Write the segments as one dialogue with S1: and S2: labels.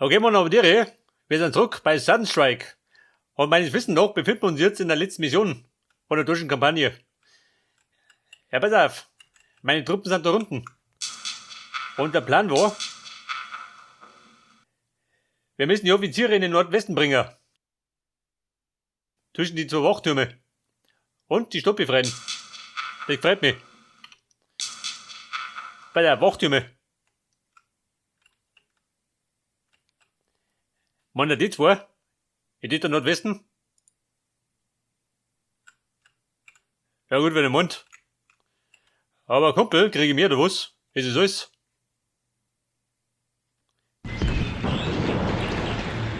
S1: Okay, meine Damen, wir sind zurück bei Sunstrike. Und meines Wissens nach befinden wir uns jetzt in der letzten Mission von der deutschen Kampagne. Ja, pass auf. Meine Truppen sind da unten. Und der Plan war, wir müssen die Offiziere in den Nordwesten bringen. Zwischen die zwei Wachtürme. Und die Stadt befreien. Das freut mich. Bei der Wachtürme. Meinen die zwei? In der Nordwesten? Ja gut, wenn er meint. Aber Kumpel, kriege ich mehr oder was? Ist es alles?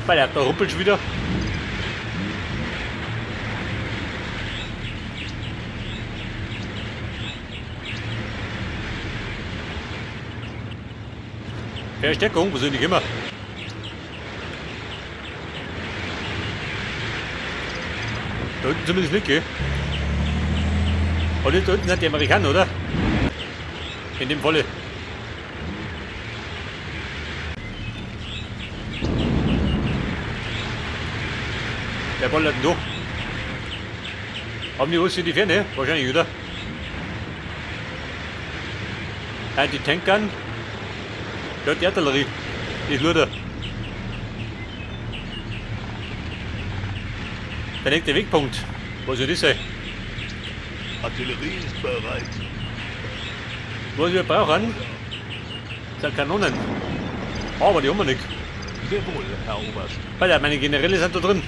S1: Bei der da ruppelt schon wieder. Verstärkung, wo sind die immer? Da unten zumindest nicht, gell? Und da unten sind die Amerikaner, oder? In dem Falle. Wer ballert denn da? Haben die was für die Ferne? Wahrscheinlich, oder? Anti-Tank-Gun. Ja, die Artillerie. Die ist Luder. Der nächste Wegpunkt. Was soll das sein?
S2: Artillerie ist bereit.
S1: Was wir brauchen, sind Kanonen. Aber die haben wir nicht.
S2: Sehr wohl, Herr Oberst.
S1: Alter, meine Generäle sind da drin.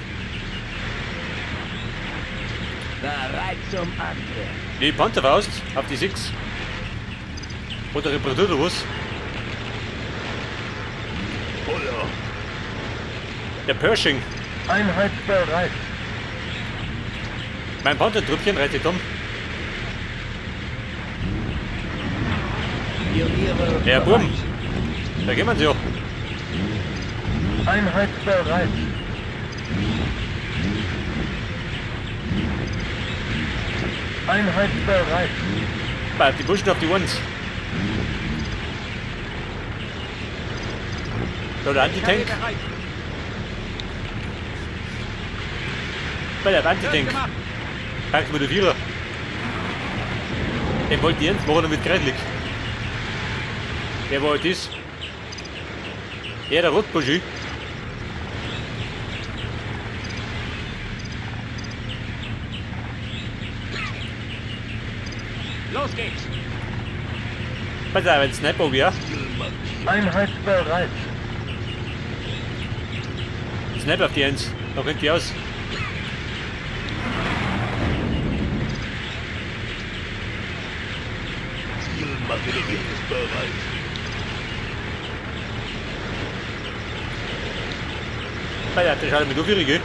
S3: Bereit zum Angriff.
S1: Die Panzerfaust auf die 6. Oder Reparatur oder was?
S2: Feuer.
S1: Der Pershing.
S4: Einheit bereit.
S1: Mein Panzertruppchen reitet um.
S3: Pioniere
S1: Ja,
S3: bereit.
S1: Buben. Da gehen wir sie ja.
S4: Einheit bereit. Einheit bereit.
S1: Bei die Buschen auf die Ones. Da der Anti-Tank. Bei der Anti-Tank. Packen wir den Vierer. Den wollte ich ernst machen mit Kreidlik. Wer war das? Ja, der Rotbuschi.
S3: Los geht's.
S1: Pass auf, ein Sniper, ja.
S2: Ziel markiert.
S4: Einheit bereit.
S1: Sniper auf die 1. Da rennt die aus.
S2: Ziel Artillerie ist bereit.
S1: Bei der schaut mit auf, gell?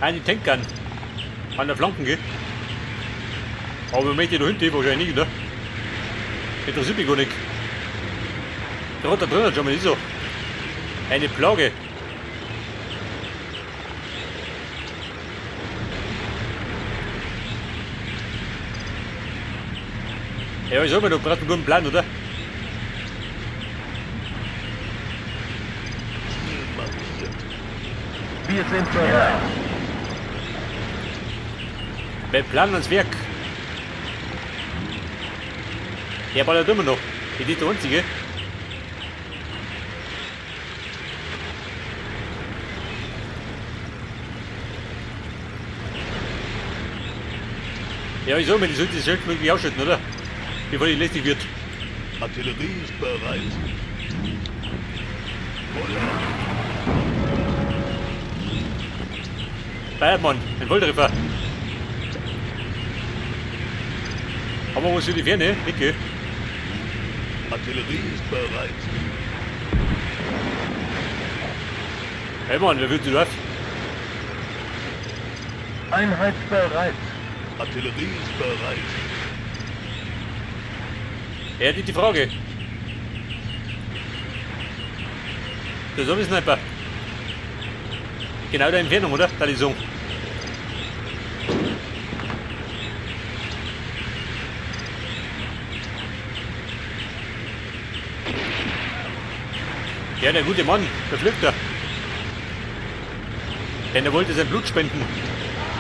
S1: Eine Tankgun. An der Flanken, gell? Aber möchte da hinten wahrscheinlich nicht, oder? Interessiert mich gar nicht. Der hat da drinnen schon mal nicht so. Eine Plage. Ja, ich sag mal, du brauchst einen guten Plan, oder?
S2: Ziel markiert.
S4: Wir sind bereit.
S1: Wir planen ans Werk. Der ballert immer noch. Ich bin der Einzige. Ja, ich sag mal, die sollte das schnellstmöglich ausschalten, oder? Bevor die lästig wird.
S2: Artillerie ist bereit. Feuer.
S1: Bayermann, ein Volltreffer. Aber was für die Ferne? Nicke.
S2: Artillerie ist bereit.
S1: Hey Mann, wer wird sie auf?
S4: Einheit bereit.
S2: Artillerie ist bereit.
S1: Ja, die Frage. Das ist ein Sniper. Genau der Entfernung, oder? Da die so. Ja, der gute Mann, der fliegt da. Denn er wollte sein Blut spenden.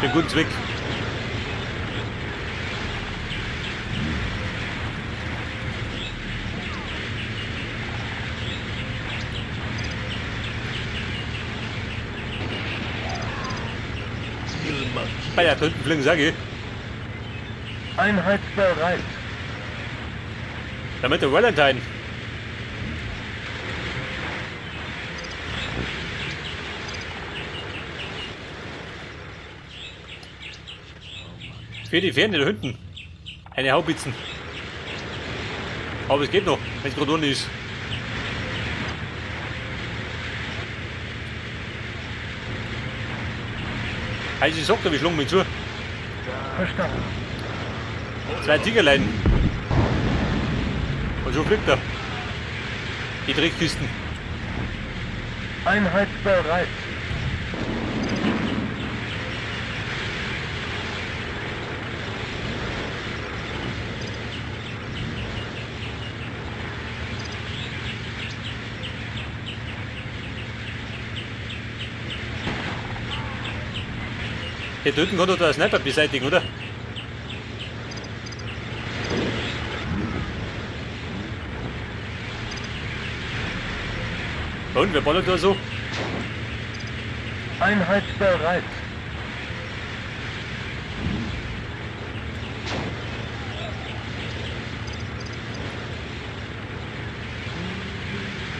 S1: Für den guten Zweck.
S2: Ziel markiert.
S1: Bei der dritten fliegen, sage ich.
S4: Einheit bereit.
S1: Damit der Valentine. Für die Ferne da hinten. Eine Haubitzen. Aber es geht noch, wenn es gerade unten ist. Also ich sag dir, wir schlagen mich zu.
S4: Verstanden.
S1: Zwei Tigerlein. Und so fliegt er. Die Dreckkisten.
S4: Einheit bereit.
S1: Hier drüben kann doch der Sniper beseitigen, oder? Und wer ballert da so?
S4: Einheit bereit.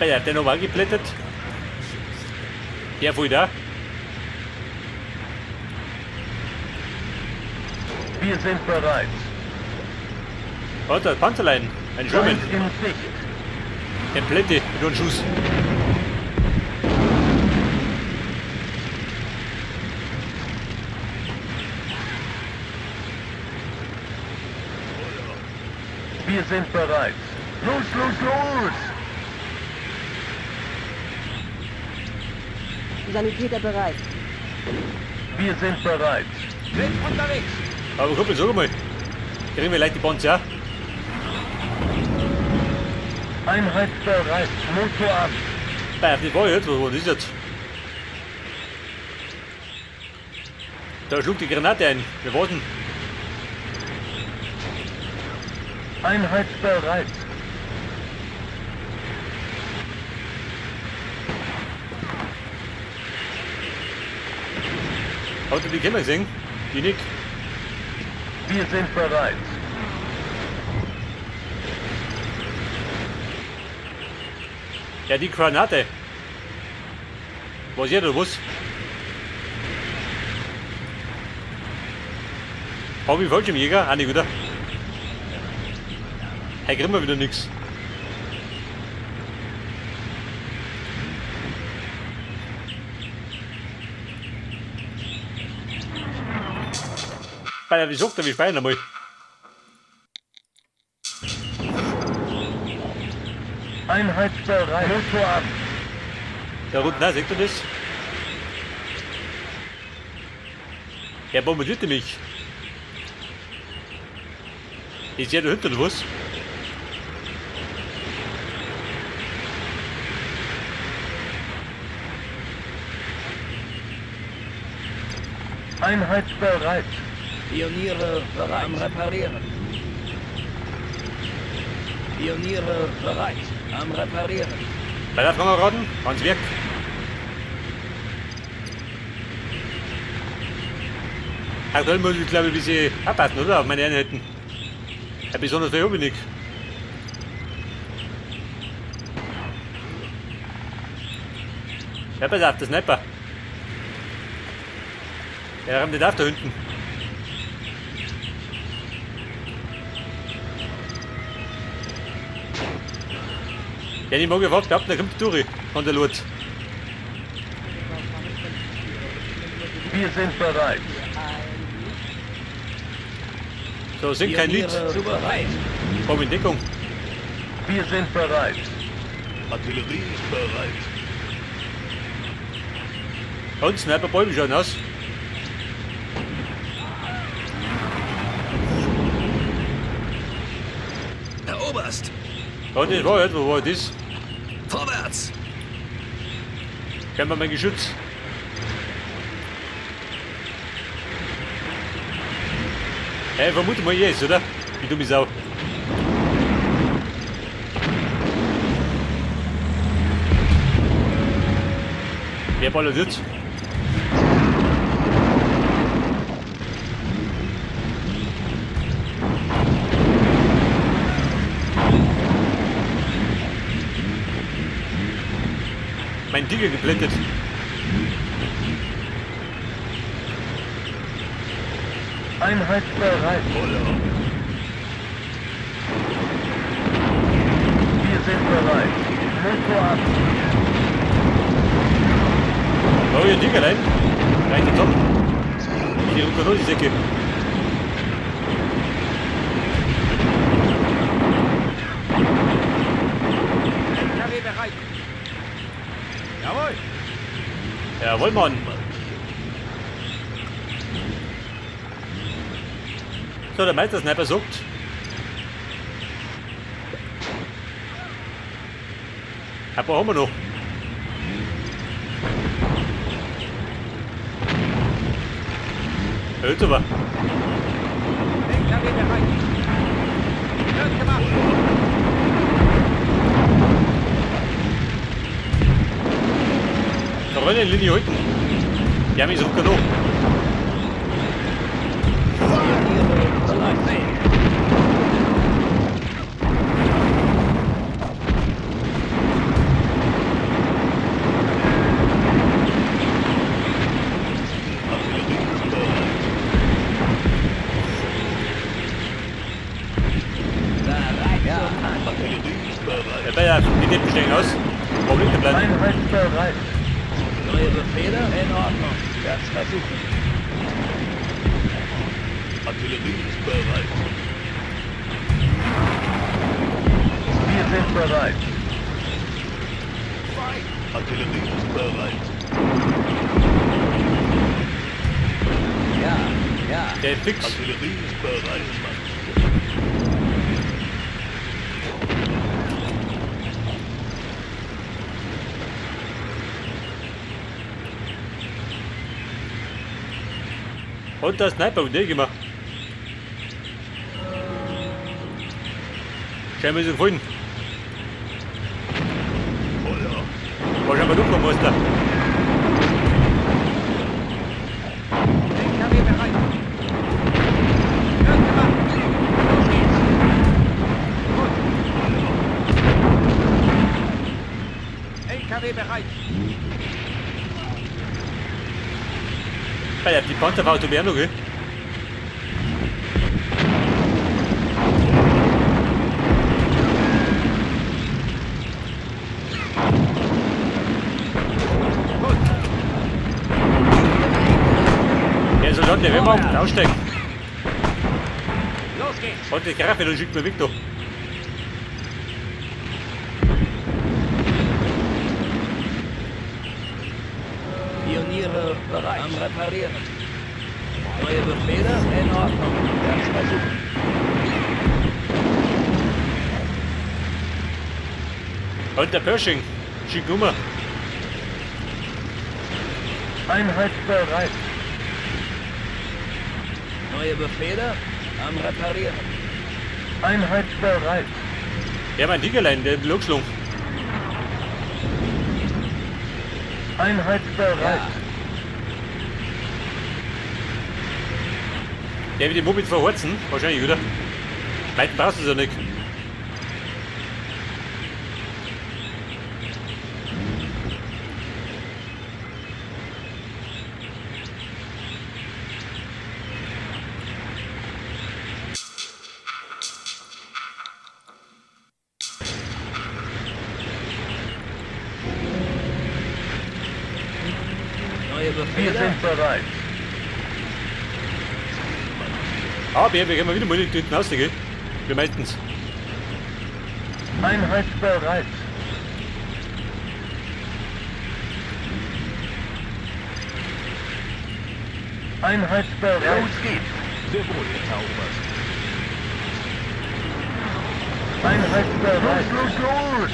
S1: Ja, der noch geblättert. Der voll da.
S4: Wir sind bereit.
S1: Oh, der Panzerlein. Ein Sherman.
S4: Feind in Sicht.
S1: Der Plätte mit einem Schuss.
S4: Wir sind bereit. Los, los, los!
S5: Sanitäter bereit.
S4: Wir sind bereit.
S3: Sind unterwegs.
S1: Aber Kumpel, sag mal. Kriegen wir leicht die Panzer auch?
S4: Einheit bereit. Motor ab.
S1: Bei, das war jetzt, was war das jetzt? Da schlug die Granate ein. Wir warten.
S4: Einheit bereit.
S1: Hat er die Kinder gesehen? Die nicht.
S4: Wir sind bereit.
S1: Ja, die Granate. Was hier oder was? Hab ich Fallschirmjäger? Auch nicht, oder? Hey, kriegen wir wieder nix. Bei der, wie sagt er, wir speichern einmal.
S4: Einheit bereit. Motor ab.
S1: Da unten, na, seht ihr das? Er bombardierte mich. Ist der da hinten oder was?
S4: Einheit bereit.
S3: Pioniere bereit. Am Reparieren. Pioniere bereit. Am Reparieren.
S1: Weiter, Kameraden, ans Werk. Aktuell muss ich, glaube ich, ein bisschen abpassen, oder? Auf meine Einheiten. Ja, besonders viel habe ich nicht. Ja, pass auf, der Sniper. Der rammt nicht auf da hinten. Ja, die mag ich überhaupt glauben, da kommt die Touri von der Lutz.
S4: Wir sind bereit.
S1: So, sind kein Lied.
S3: Pioniere bereit.
S1: Komm in Deckung.
S4: Wir sind bereit.
S2: Artillerie ist bereit.
S1: Und Sniper Bäume schauen aus.
S5: Herr Oberst!
S1: Und das war halt, wo war das?
S5: Vorwärts!
S1: Kennen wir mein Geschütz. Hey, vermute mal jetzt, oder? Die dumme Sau. Wer ballert jetzt? Mein Digger geblendet.
S4: Einheit bereit. Wir sind bereit. Motor ab.
S1: Oh, hier Digger rein. Rein die Top. Die runter noch die Säcke.
S3: LKW bereit. Jawohl.
S1: Jawohl, Mann. So, der Meister-Sniper sagt. Ein paar haben wir noch. Hört aber.
S3: LKW bereit. Wird gemacht.
S1: Da rennen Linie halten. Ja, mich sucht noch.
S3: Pioniere bereit.
S2: Artillerie ist bereit.
S3: Bereit zum Angriff.
S2: Artillerie ist bereit.
S1: Ja, bei der, die Deppen steigen aus. Warum liegt der Plan?
S4: Einheit bereit.
S3: Neue Befehle? In Ordnung. Werd's versuchen.
S2: Artillerie ist bereit.
S4: Wir sind bereit.
S2: Artillerie ist bereit.
S3: Ja, ja.
S1: Der fix.
S2: Artillerie ist bereit.
S1: Und der Sniper, und der gemacht. Scheinbar ist er gefallen.
S2: Feuer.
S1: War scheinbar Durchbaumeister.
S3: LKW bereit. Wird gemacht. Los geht's. Gut. LKW bereit.
S1: Bei der die Panzerfaust auch noch, gell?
S3: Gut.
S1: Der Soldat, der Wehrmacht, aussteigen.
S3: Los geht's.
S1: Und die Graffe, dann schickt mir weg da.
S3: Pioniere bereit. Am Reparieren. Neue Befehle? In Ordnung. Werd's versuchen.
S1: Und der Pershing, schick Nummer.
S4: Einheit bereit.
S3: Neue Befehle? Am Reparieren.
S4: Einheit bereit.
S1: Ja, mein Tigerlein, der hat losgeschlagen.
S4: Einheit bereit.
S3: Ja.
S1: Der wird die Moped verhorzen, wahrscheinlich, oder? Weiten brauchst du es ja nicht.
S3: Neue
S4: Wir
S3: Befehle?
S4: sind bereit.
S1: Aber wir gehen mal wieder mal hinten raus, gell? Wir meistens.
S4: Einheit bereit. Einheit bereit.
S2: Los geht's. Sehr wohl, Herr Oberst.
S4: Einheit bereit. Los, los,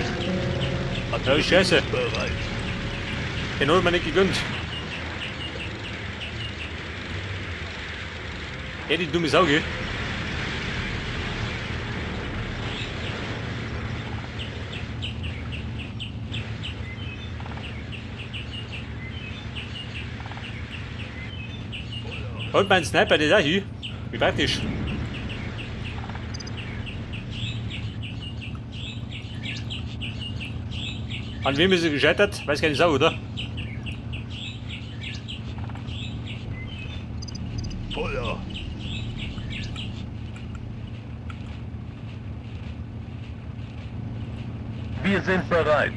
S4: los!
S1: Ja, Scheiße.
S2: Ist bereit.
S1: Den hab ich mir nicht gegönnt. Ja, die dumme Sau, gell? Und mein Sniper, der ist auch hier. Wie praktisch. An wem ist er gescheitert? Weiß keine Sau, oder?
S2: Feuer.
S4: Wir sind bereit.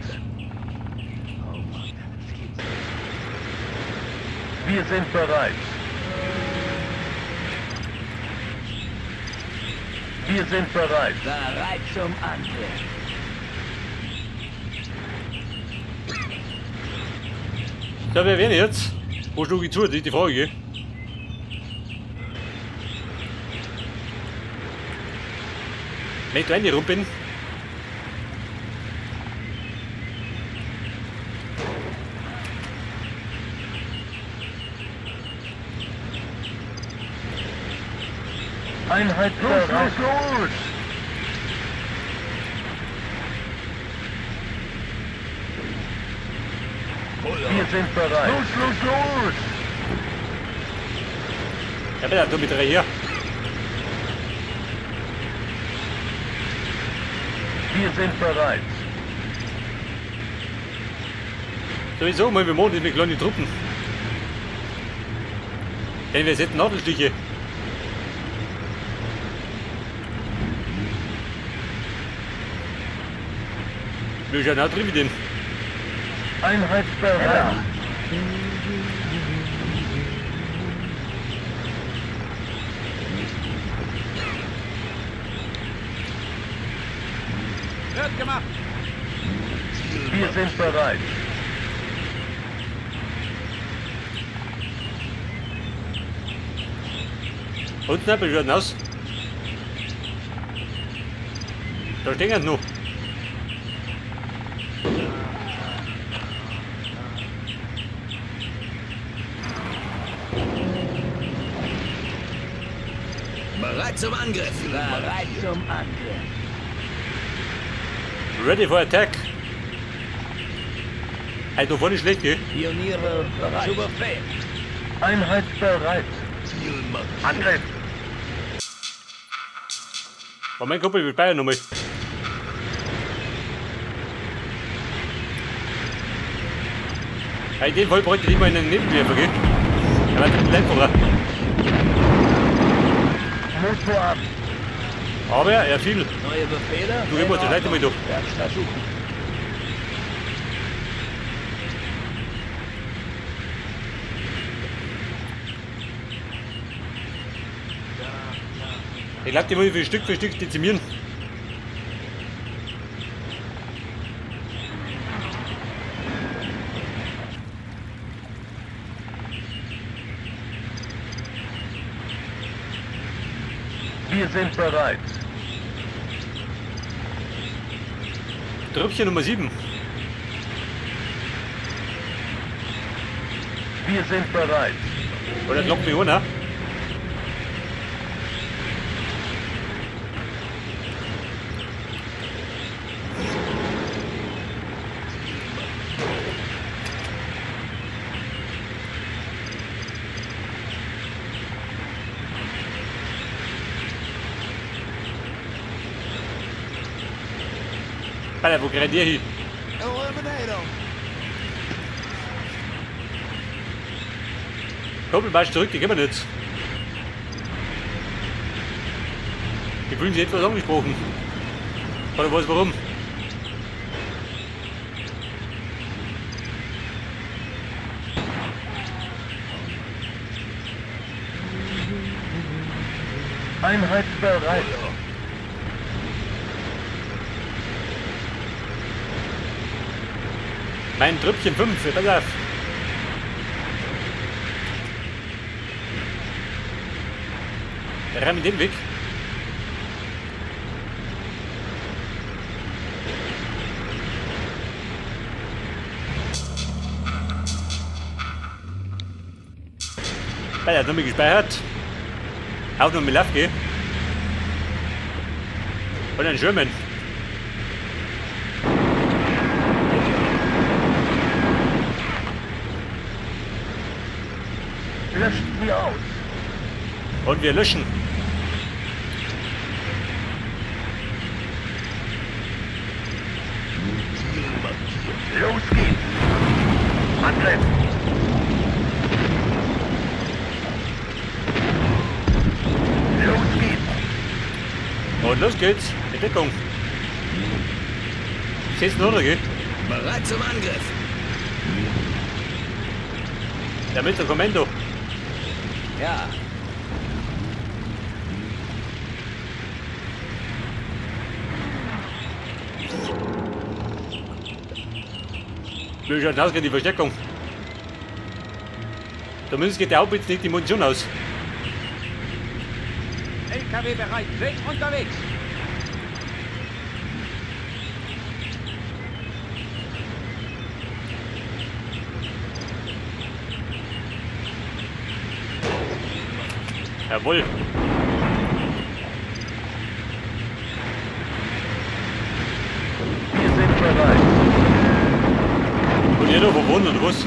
S4: Wir sind bereit. Wir sind bereit.
S3: Bereit zum Angriff.
S1: So, wer wäre jetzt? Wo schlug ich zu? Das ist die Frage. Wenn ich da rein rum bin.
S4: Einheit los, los, los!
S2: Feuer.
S4: Wir sind bereit. Los, los, los!
S1: Ja, bitte, du mit drei hier.
S4: Wir sind bereit.
S1: Sowieso mal, wir machen mit kleinen Truppen. Denn wir setzen Nadelstiche. Wir schauen auch drin mit dem.
S4: Einheit bereit.
S3: Wird gemacht.
S4: Wir sind bereit.
S1: Und Sniper schaut aus. Da stehen noch.
S5: Bereit zum Angriff.
S3: Bereit zum Angriff.
S1: Ready for attack. Hey, da vorne ist schlecht, gell?
S3: Pioniere bereit. Zu Befehl.
S4: Einheit bereit.
S2: Ziel markiert.
S4: Angriff.
S1: Moment, Kumpel, wir speichern nochmal. Hey, in dem Fall bräuchte ich nicht mal einen Nebelwerfer, gell? Er war ein einfacher.
S4: Motor ab.
S1: Aber er fiel.
S3: Neue Befehle?
S1: Du, ich muss das leite mal durch.
S3: Werd's versuchen.
S1: Ich glaube, die muss ich Stück für Stück dezimieren.
S4: Wir sind bereit.
S1: Tröpfchen Nummer 7.
S4: Wir sind bereit.
S1: Oder das lockt mich an, ne? Alter, wo rennt ihr hin? Komm, marsch zurück, die kennen wir nicht. Die fühlen sich etwas angesprochen. Oder was, warum?
S4: Einheit bereit.
S1: Mein Trüppchen 5, pass auf. Rein mit dem Weg. Der hat nochmal gespeichert. Auch noch mit Lauf gehen. Und ein German.
S4: Löscht sie aus.
S1: Und wir löschen.
S2: Ziel markiert.
S4: Los geht's. Angriff. Los geht's.
S1: Und los geht's. In Deckung. Setzen oder gell?
S5: Bereit zum Angriff.
S1: Der mit der Kommando.
S5: Ja.
S1: Wie schaut aus die Versteckung? Zumindest geht der Haubitz nicht die Munition aus.
S3: LKW bereit, sind unterwegs.
S1: Jawohl.
S4: Wir sind bereit.
S1: Und jeder verwundert, was?